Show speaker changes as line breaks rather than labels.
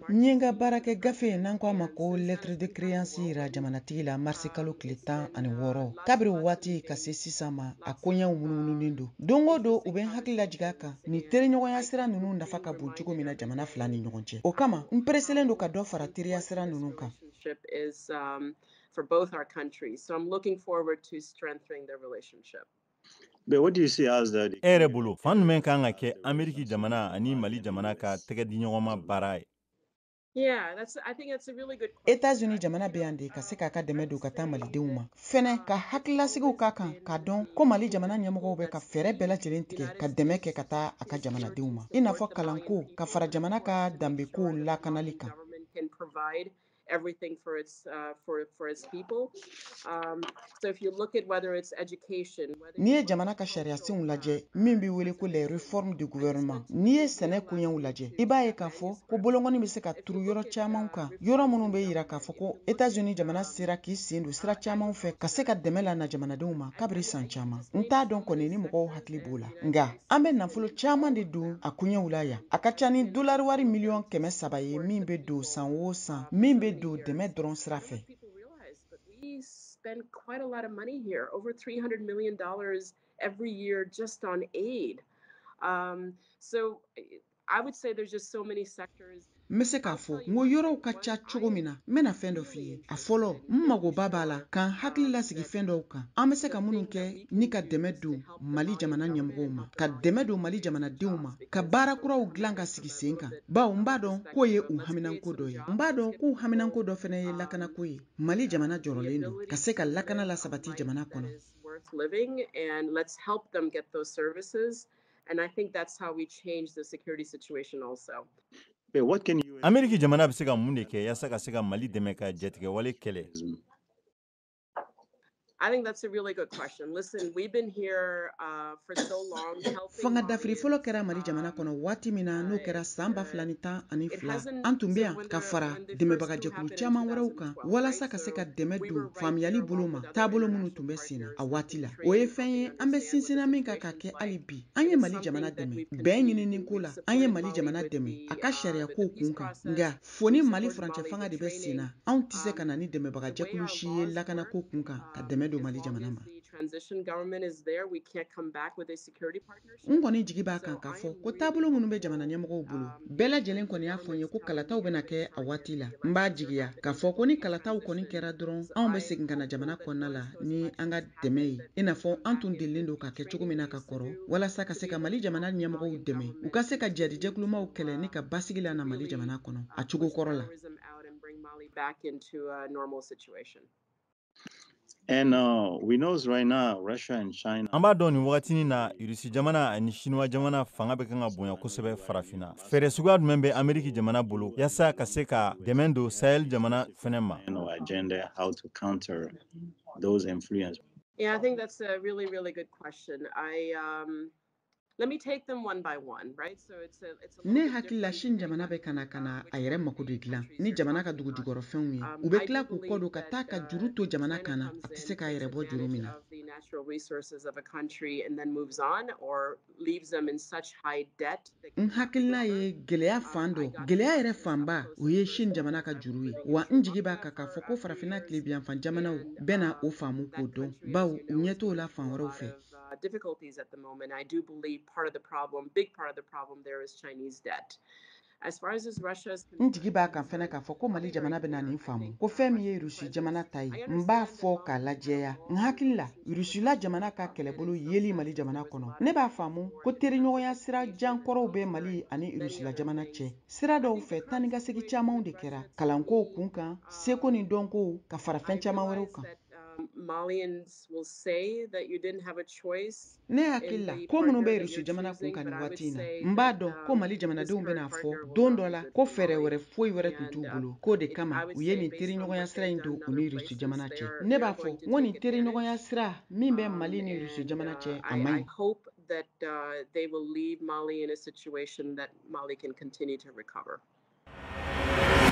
N ye n ka baarakɛ gafe n'an ko a ma ko lettre de créance yira jamanatigi la marisi kalo tile 16. Kabiri o waati ka se sisan ma, a koɲɛw munumununen don. Don o don, u bɛ n hakili lajigin a kan nin teriɲɔgɔnya sira ninnu nafa ka bon cogo min na jamana fila ni ɲɔgɔn cɛ. O kama, n pereselen don ka dɔ fara teriya sira ninnu kan.
For both our countries. So I'm looking forward to strengthening the relationship.
E yɛrɛ bolo, fan jumɛn kan ka kɛ Ameriki jamana ani Mali jamana ka tɛgɛ di ɲɔgɔn ma baara ye?
États-Unis jamana bɛ yan de ka se k'a ka dɛmɛ don ka taa malidenw ma fɛnɛ, ka hakililasigiw k'a kan k'a dɔn ko Mali jamana ɲɛmɔgɔw bɛ ka fɛɛrɛ bɛɛ lajɛlen tigɛ ka dɛmɛ kɛ ka taa a ka jamanadenw ma, i n'a fɔ kalanko, ka fara jamana ka danbekow lakanali kan.
Everything for its people. So if you look at whether it's education,
N'i ye jamana ka sariyasenw lajɛ min bɛ wele ko les réformes du gouvernement, n'i ye sɛnɛ koɲɛw lajɛ, i b'a ye k'a fɔ ko bolonkɔni bɛ se ka turu yɔrɔ caman kan, yɔrɔ minnu bɛ yira k'a fɔ ko États-Unis jamana sera k'i sen don sira caman fɛ ka se ka dɛmɛ la na jamanadenw ma kabiri san caman. N t'a dɔn kɔni ni mɔgɔw hakili b'o la, nka an bɛ nafolo caman de don a koɲɛw la yan. A ka ca ni dolari wari miliyɔn 300 ye min bɛ don san o san, min bɛ don dɛmɛ dɔrɔn sira fɛ.
We spend quite a lot of money here, over $300 million every year just on aid. So I would say there's just so many sectors.
N bɛ se k'a fɔ n ko yɔrɔw ka ca cogo min na. N bɛna fɛn dɔ f'i ye. A fɔlɔ, n magoba b'a la k'an hakili lasigi fɛn dɔw kan, an bɛ se ka minnu kɛ ni ka dɛmɛ don Mali jamana ɲɛmɔgɔw ma, ka dɛmɛ don Mali jamanadenw ma, ka baara kuraw dilan ka sigi sen kan, bawo n b'a dɔn k'o ye u haminanko dɔ ye. N b'a dɔn k'u haminanko dɔ fɛnɛ ye lakanako ye. Mali jamana jɔrɔlen don ka se ka lakana la sabati jamana kɔnɔ.
Living and let's help them get those services. And I think that's how we change the security situation also.
Ameriki jamana bɛ se ka mun de kɛ yaasa ka se ka Mali dɛmɛ ka jatigɛwale kɛlɛ?
I think that's a really good question. Listen, we've been here for so long helping.
Fanga dafiri fɔlɔ kɛra Mali jamana kɔnɔ waati min na, n'o kɛra san 2012, an tun bɛ yan ka fara dɛmɛbagajɛkulu caman wɛrɛw kan walasa ka se ka dɛmɛ don faamuyali bolo ma taabolo minnu tun bɛ sen na a waati la. O ye fɛn ye an bɛ sinsinna min kan ka kɛ hali bi. An ye Mali jamana dɛmɛ bɛn ɲinini ko la, an ye Mali jamana dɛmɛ a ka sariyakow kun kan, nka fo ni Mali furancɛ fanga de bɛ sen na, anw tɛ se ka na ni dɛmɛbagajɛkulu si ye lakanako kun kan ka dɛmɛ don Mali jamana ma. N kɔni jigi b'a kan k'a fɔ ko taabolo minnu bɛ jamana ɲɛmɔgɔw bolo, bɛɛ lajɛlen kɔni y'a fɔ n ye ko kalataw bɛna kɛ a waati la. N b'a jigiya k'a fɔ ko ni kalataw kɔni kɛra dɔrɔn, anw bɛ segin ka na jamana kɔnɔna la ni an ka dɛmɛ ye, i n'a fɔ an tun delilen don ka kɛ cogo min na ka kɔrɔ, walasa ka se ka Mali jamana ɲɛmɔgɔw dɛmɛ u ka se ka jadijɛkulumaw kɛlɛ ni ka basigi la na Mali jamana kɔnɔ a cogo kɔrɔ la.
Back into a normal situation.
And we know right now Russia and China.
An b'a dɔn nin wagatinin na, Irisi jamana ani Sinuwa jamana fanga bɛ kan ka bonya kosɛbɛ Farafinna. Fɛɛrɛ suguya jumɛn bɛ Ameriki jamana bolo yaasa ka se ka dɛmɛ don Sahel jamana fɛnɛ ma?
Agenda how to counter those influence.
Yeah, I think that's a really, really good question. I let me take them one by one, right? So it's a
Ne hakili la, Sini jamana bɛ ka na ka na a yɛrɛ mako de dilan ni jamana ka dugu jukɔrɔfɛnw ye. U bɛ tila k'u kɔ don ka taa ka juru to jamana kan na, a tɛ se k'a yɛrɛ bɔ juru min na.
The natural resources of a country and then moves on or leaves them in such high debt.
N hakilina ye gɛlɛya fan dɔ, gɛlɛya yɛrɛ fanba, o ye Sini jamana ka juru ye. Wa n jigi b'a kan k'a fɔ ko Farafinna tilebiyanfan jamanaw bɛna o faamu k'o dɔn, bawo u ɲɛ t'o la fan wɛrɛw fɛ.
Difficulties at the moment. I do believe part of the problem, big part of the problem there is Chinese debt. As far as Russia is
N jigi b'a kan fɛnɛ k'a fɔ ko Mali jamana bɛna nin faamu ko fɛn min ye Rusi jamana ta ye, n b'a fɔ k'a lajɛya, n hakili la, Rusila jamana ka kɛlɛbolo yeli Mali jamana kɔnɔ, ne b'a faamu ko teriɲɔgɔnya sira jankɔrɔw bɛ Mali ani Rusila jamana cɛ sira dɔw fɛ. Taa ni ka segin camanw de kɛra kalankow kun kan, seko ni dɔnkow, ka fara fɛn caman wɛrɛw kan.
Malians will say that you didn't have a choice.
Ne hakili la, ko minnu bɛ Rusi jamana kun kan nin waati in na, n b'a dɔn ko Mali jamanadenw bɛna fɔ don dɔ la ko fɛɛrɛ wɛrɛ foyi wɛrɛ tun t'u bolo, k'o de kama u ye nin teriɲɔgɔnya sira in don u ni Rusi jamana cɛ. Ne b'a fɔ n ko nin teriɲɔgɔnya sira min bɛ Mali ni Rusi jamana cɛ, a man ɲi.
Hope that they will leave Mali in a situation that Mali can continue to recover.